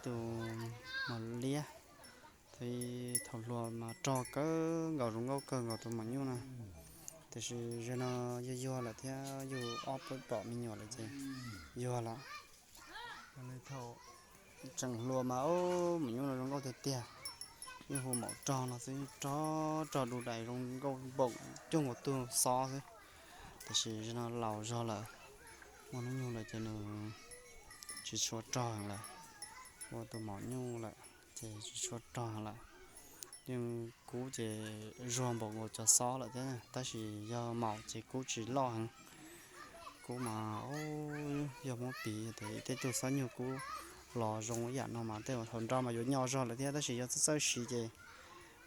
Tus maum liab, thaum hluas mas rog kawg nkaus, zoo nkauj kawg nkaus tus maum nyuj na. Tiam sis zaum no yuag yuag lawm thiab, yug ob peb pom me nyuam lawm ces yuag lawm. Thaum tseem hluas mas maum nyuj no zoo nkauj tiag tiag, yeej hu maum rog no xwb, rog rog du dais zoo nkauj npaum cuag nkaus tug xob xwb. Tiam sis zaum no laus zog lawm, muaj hnub nyoog lawm ces nws tsis tshua rog heev lawm, ua tus maum nyuj lawm ces tsis tshua rog heev lawm. Yeej kub ces zuag npaum nkaus cov xob lawm thiab, tab sis yog maum ces kub tsis loj heev. Kub mas yog muab piv tias tej tug xob nyuj kub los zoo ib yam no mas tej uas thaum nrog mas yuav nyo zog lawm thiab, tab sis yog txawj txawj siv ces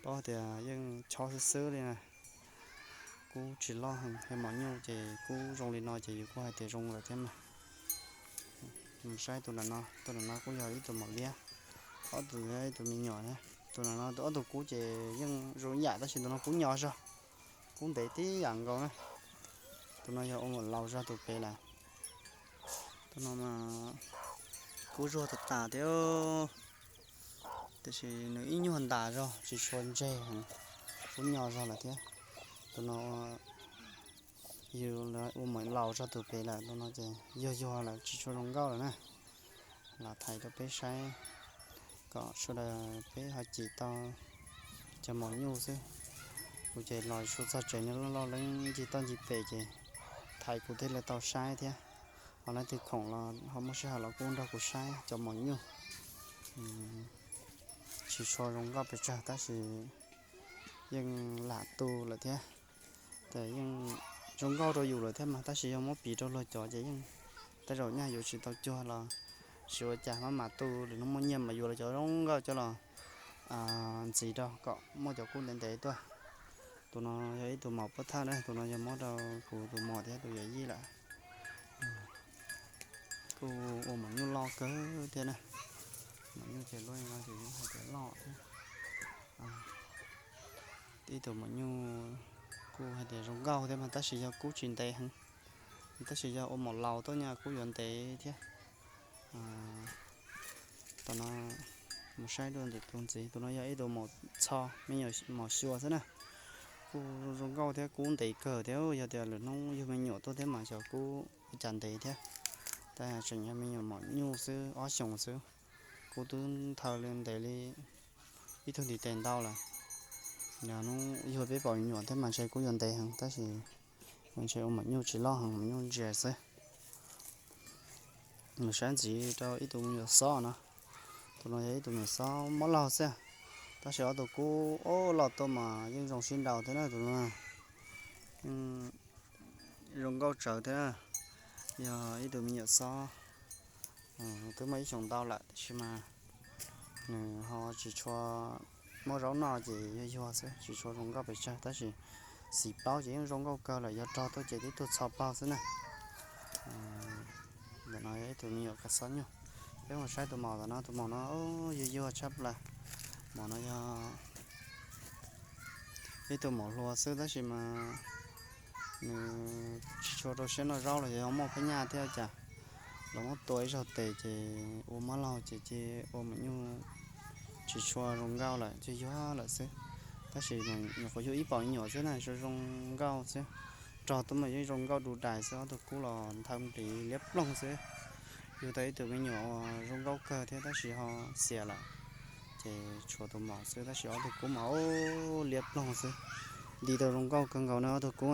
paub tias yeej chob xwb xwb li na. Kub tsis loj heev, yog maum nyuj ces kub zoo li no ces yus kuj hais tias zoo lawm thiab mas. Mus saib tus ntawm no, tus ntawm no kuj yog ib tug maum liab, ob tug ib tug me nyuam thiab. Tus ntawm no ob tug kub ces yeej zoo ib yam tab sis tus no kub nyo zog, kub ntev tib yam nkaus na. Tus no yog ua maum laus zog tus pem lawm. Tus no mas kub zuag tas tas thiab, tiam sis nws ib nyuag ntas zog tsis tshua ntseg heev, kub nyo zog lawm thiab. Tus no yus ua maum laus zog tus pem lawm, tus no ces yuag yuag lawm tsis tshua zoo nkauj lawm na. Lam thaij rau peb saib kom sawv daws peb ho cim tau cov maum nyuj xwb. Kuv ces los txog tsev no loj loj leeb ncig toj ncig pem ces thaij kuv thiaj li tau saib thiab. Ho leej twg khoom los ho muaj sij hawm los kuj nrog kuv saib cov maum nyuj. Tsis tshua zoo nkauj pes tsawg tab sis yeej lam tu lawm thiab. Ces yeej zoo nkauj rau yus lawm thiab mas, tab sis yog muab piv rau luag cov ces yeej tej zaum nyaj yuav tsis tau cuag los tsis ua cas, maj mam tu lwm hnub muaj nyiaj mas yuav los cov zoo nkauj coj los ntxiv rau kom muaj cov kub ntev ntev tuaj. Tus no yog ib tug maum pov thawj na, tus no yog muab rau kuv tus muam thiab tus yawm yij lawm. Kuj ua maum nyuj loj kawg thiab na. Maum nyuj ces loj no ces yeej hais tias loj thiab. Ib tug maum nyuj kuj hais tias zoo nkauj thiab mas, tab sis yog kub tsis ntev heev, tab sis yog ua maum laus tuaj nyaj kub yuav ntev thiab. Tam no mus saib dua ntawm tus ntxiv, tus no yog ib tug maum txho, me nyuam maum xyuas xwb na. Kuj zoo nkauj thiab kub ntev kawg thiab, yog tias lwm hnub yug me nyuam tuaj thiab mas xyov kub ua cas ntev thiab. Tab tseem yog me nyuam maum nyuj xwb, ob xyoos xwb, kub twb nthaw li ntev li ib tug ntiv tes ntau lawm. Yog hnub yug peb pom me nyuam thiab mas ntshe kub yuav ntev heev, tab sis ntshe ua maum nyuj tsis loj heev, maum nyuj ntsia xwb. Mus saib ntxiv rau ib tug me nyuam xob no. Tus no yog ib tug me nyuam xob mob laug xwb, tab sis ob tug kub loj tuaj mas yeej zoo sib nraus thiab na tus no. Yeej zoo nkauj tsawv thiab na. Yog ib tug me nyuam xob twb muaj ib xyoos ntau lawm tab sis mas nws ho tsis tshua muaj zaub noj ces yuag yuag xwb, tsis tshua zoo nkauj pes tsawg, tab sis xim plaub ces yeej zoo nkauj kawg lawm, yog rog tuaj ces tib tug txho plaub xwb na. Ntawm no yog ib tug me nyuam kav xob nyuj. Peb mus saib tus maum ntawm no, tus maum no yuag yuag tshaj plaws. Maum no yog ib tug maum hluas xwb tab sis mas nws tsis tshua rau siab noj zaub los yog muaj phab nyaj thiab cas, los muab tua ib zaug tes ces ua mob laug ces cia ua maum nyuj tsis tshua zoo nkauj lawm, yuag yuag lawm xwb. Tab sis nyuam qhuav yug ib pom me nyuam xwb na, zoo zoo nkauj xwb. Rog tuaj mas yeej zoo nkauj du dais xwb, ob tug kub los nthaw nplis liab ploog xwb. Yug tau ib tug me nyuam uas zoo nkauj kawg thiab tab sis ho xiam lawm, ces tshuav tus maum xwb, tab sis ob tug kub mas liab ploog xwb. Nti tau zoo nkauj kawg nkaus na ob tug kub,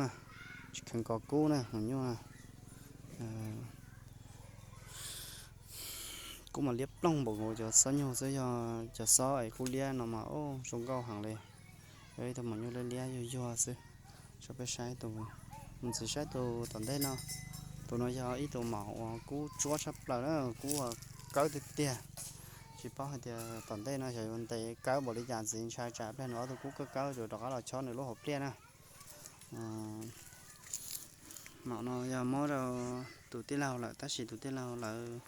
tsis kheev kov kub na maum nyuj. Kub mas liab ploog npaum nkaus cov xob nyuj xwb, yog cov xob es kub liab no mas zoo nkauj heev li. Yog ib tug maum nyuj liab liab yuag yuag xwb. Tso peb saib tus, mus ntxiv saib tus tom ntej no. Tus no yog ib tug maum uas kub tsuab tshaj plaws na, kub uas kawb tiag tiag. Tsis paub hais tias tom ntej no xyov yuav ntev kawb npaum li cas ntxiv, ntshai tsam pliag nws ob tug kub kawb kawb yuav rov qab los chob nws lub hauv pliaj na. Maum no yog muab rau tus tij laug lawm tab sis tus tij laug lawv,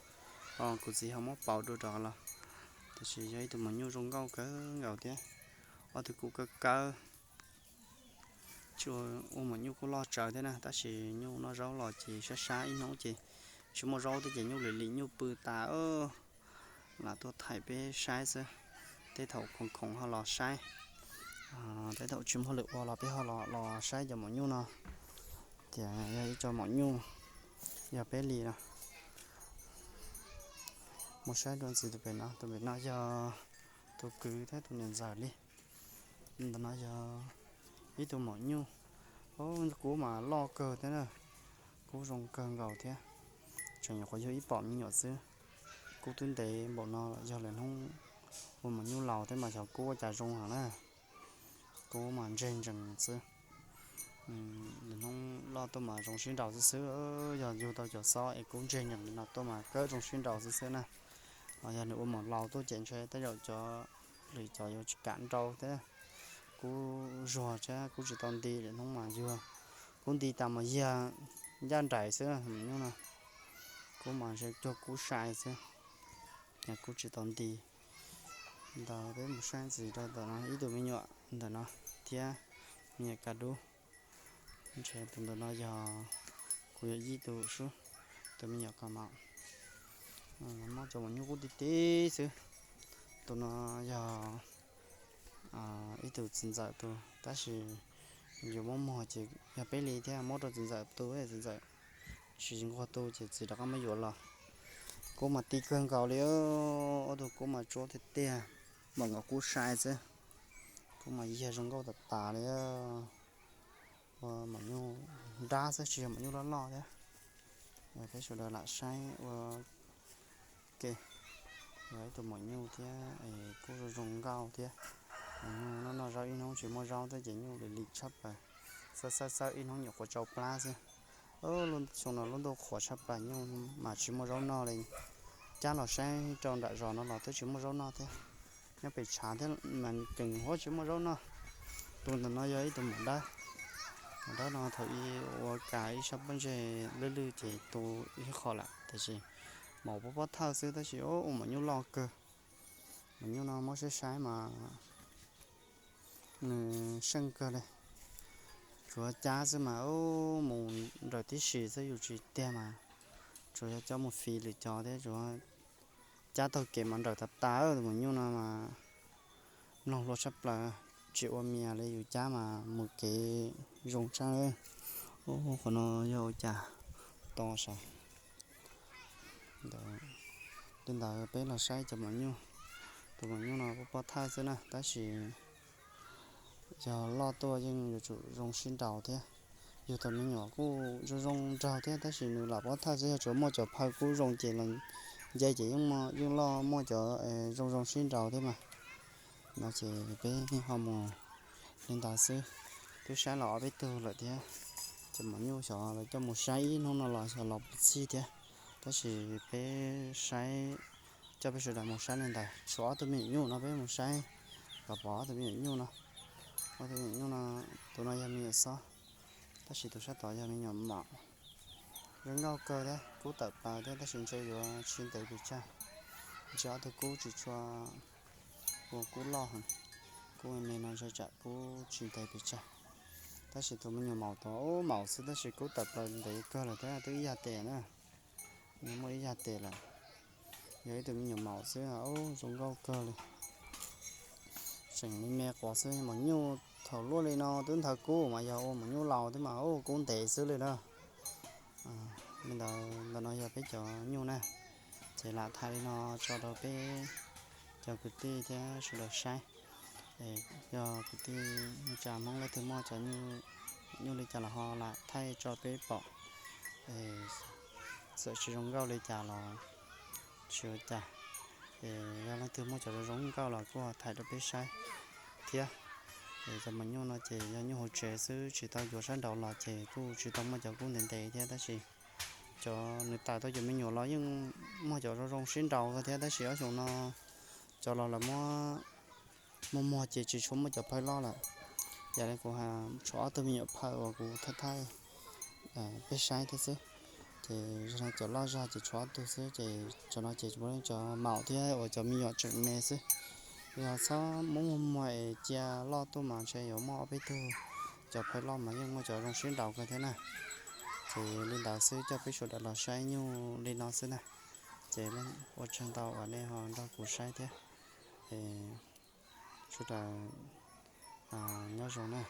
kuv txiv ho muab pauv dua rov los. Tab sis yog ib tug maum nyuj zoo nkauj kawg nkaus thiab. Ob tug kub kawb kawb, tsis ua maum nyuj kuj loj tsawv thiab na, tab sis nyuj noj zaub los ces sab sab ib hnub ces tsis muaj zaub thiab ces nyuj lim lim nyuj pw tas. lam tuaj thaij peb saib xwb. Tej thaum khoom khoom ho los saib, tej thaum tsis muaj lwm ua los peb ho los los saib cov maum nyuj no. Tias yog ib co maum nyuj, yog peb li no. Mus saib dua ntxiv tus pem no, tus pem no yog tus kwv thiab tus niam ntxawm li. Ntawm no yog ib tug maum nyuj. Kub mas loj kawg thiab na, kub zoo kawg nkaus thiab. Tseem nyuam qhuav yug ib pom me nyuam xwb. Kub twb ntev npaum no los yog lwm hnub ua maum nyuj laus thiab mas xyov kub ua cas zoo heev na. Kub mas ntseg ntsees xwb. Lwm hnub loj tuaj mas zoo sib nraus xwb xwb. Yog yug tau cov xob es kub ntseg ntsees li no tuaj mas kawg zoo sib nraus xwb xwb na. Ho yog nws ua maum laus tuaj ces ntshe tej zaum cov lwm cov yuav tsis kam nrau thiab. Kub zuag thiab kub tsis tau nti, lwm hnub mas yuag. Kub nti tas mas yiag ncaj nraim xwb maum nyuj no. Kub mas ntshe cuag kub sai xwb, kub tsis tau nti. Ntawd peb mus saib ntxiv rau ntawm no ib tug me nyuam ntawm no thiab, me nyuam ka dub. Ntshe tus ntawm no yog, kuv yuav yij tus sub, tus me nyuam ka mam muab cov maum nyuj kub tib tib xwb. Tus no yog ib tug txiv ntxawm tus, tab sis yuav muab muag ces yog peb li thiab, muab rau txiv ntxawm tu, txiv ntxawm tsis nquag tu ces txiv rov qab muab yuav los. Kub mas ti kawg nkaus li, ob tug kub mas tsuab tiag tiag, mam nkaus kub sai xwb. Kub mas yiag zoo nkauj tas tas li. Ua maum nyuj nrab xwb, tsis yog maum nyuj loj loj thiab. Peb sawv daws lam saib ua ke. Yog ib tug maum nyuj thiab, kub zoo zoo nkauj thiab. Maum nyuj noj noj zaub ib hnub tsis muaj zaub thiab ces nyuj lim lim tshaj plaws, xawb xawb xawb ib hnub nyuam qhuav tsau plab xwb. Xyoo no lub ntuj qhuav tshaj plaws, nyuj mas tsis muaj zaub noj li. Cab los saib rau nram zos no los twb tsis muaj zaub noj thiab. Nyob pem tshav thiab mas keem huab tsis muaj zaub noj. Tus ntawm no yog ib tug maum dawb. Maum dawb no thaum ub ua kas ib sab pob ntseg lwj lwj ces tu ib qho lawm, tiam sis maum pob pob thawj xwb tab sis ua maum nyuj loj kawg. Maum nyuj no muab saib saib mas nws seej kawg li. Tsuav cab xwb mas mus nrawm tib si xwb, yus tsis tiag mas tsuas yog coj mus fiv lwm cov thiab, tsuav cab taug kev mas nrawm tas tas. Tus maum nyuj no mas mloog hlua tshaj plaws, tsis ua mias li, yus cab mas mus kev zoo tshaj. Qhov no yog ua cas to sav. Li ntawd peb los saib cov maum nyuj. Tus maum nyuj no pob pob thawj xwb na, tab sis yog loj tuaj yeej yuav tsum zoo sib nraus thiab. Yug tau me nyuam kuj zoo zoo nraug thiab, tab sis nws lam pob thawj xwb, yog tsuav muaj cov phaw kub zoo ces los nce ces yeej loj muaj cov zoo zoo sib nraus thiab mas. No ces peb ho mus li ntawd xwb. Twb saib los ob peb tug lawm thiab. Cov maum nyuj xyov lawv coj mus saib ib hnub no los xyov los puv txhij thiab. Tab sis peb saib, coj peb sawv daws mus saib li ntawd, tshuav ob tug me nyuam nyuj no peb mus saib kom pom ob tug me nyuam nyuj no. Ob tug me nyuam nyuj no, tus no yog me nyuam xob, tab sis tus sab tod yog me nyuam maum. Zoo nkauj kawg thiab, kub tawm plaws thiab, tab sis ntshe yuav tsis ntev pes tsawg. Ntshe ob tug kub tsis tshua ua kub loj heev, kub me me no ntshe tsam kub tsis ntev pes tsawg. Tab sis tus me nyuam maum tod maum xwb, tab sis kub tawm plaws ntev kawg lawm thiab, twb ib yag tes na, nws muaj ib yag tes lawm. Yog ib tug me nyuam maum xwb, zoo nkauj kawg li. Tseem me me quav xwb, maum nyuj thaum luaj li no twb nthaw kub mas yog ua maum nyuj laus thiab mas ua kub ntev xwb li na. Li ntawd, ntawm no yog peb cov nyuj na, ces lam thaij li no tso rau peb cov kwv tij thiab sawv daws saib. Yog kwv tij neej tsa Hmoob leej twg muaj cov nyuj li cas los ho lam thaij tso peb pom. Txawm tsis zoo nkauj li cas los tsis ua cas, es yog leej twg muaj cov zoo zoo nkauj los kuj ho thaij rau peb saib thiab. Es cov maum nyuj no ces yog nyuj hauv tsev xwb, tsis tau yuav sab nraud los ces kuj tsis tau muaj cov kub ntev ntev thiab, tab sis cov nws tawm tau cov me nyuam los yeej muaj cov zoo zoo sib nraus thiab, tab sis ob xyoos no cov los lawv muab muag muag ces tsis tshua muaj cov phaw loj lawm. Yam li kuv tshuav ob tug me nyuam phaw uas kuv thaij thaij peb saib thiab xwb. Ces zaum no cov loj zog ces tshuav ob tug xwb, ces cov no ces cov maum thiab uas cov me nyuam tseem me xwb. Yog txhob muab muag muag es cia loj tuaj mas ntshe yuav muaj ob peb tug. Cov phaw loj mas yeej muaj cov zoo sib nraus kawg thiab na. Ces li ntawd xwb, coj peb sawv daws los saib nyuj li no xwb na. Ces ua tsaug ntau uas nej ho nrog kuv saib thiab. Sawv daws nyob zoo na.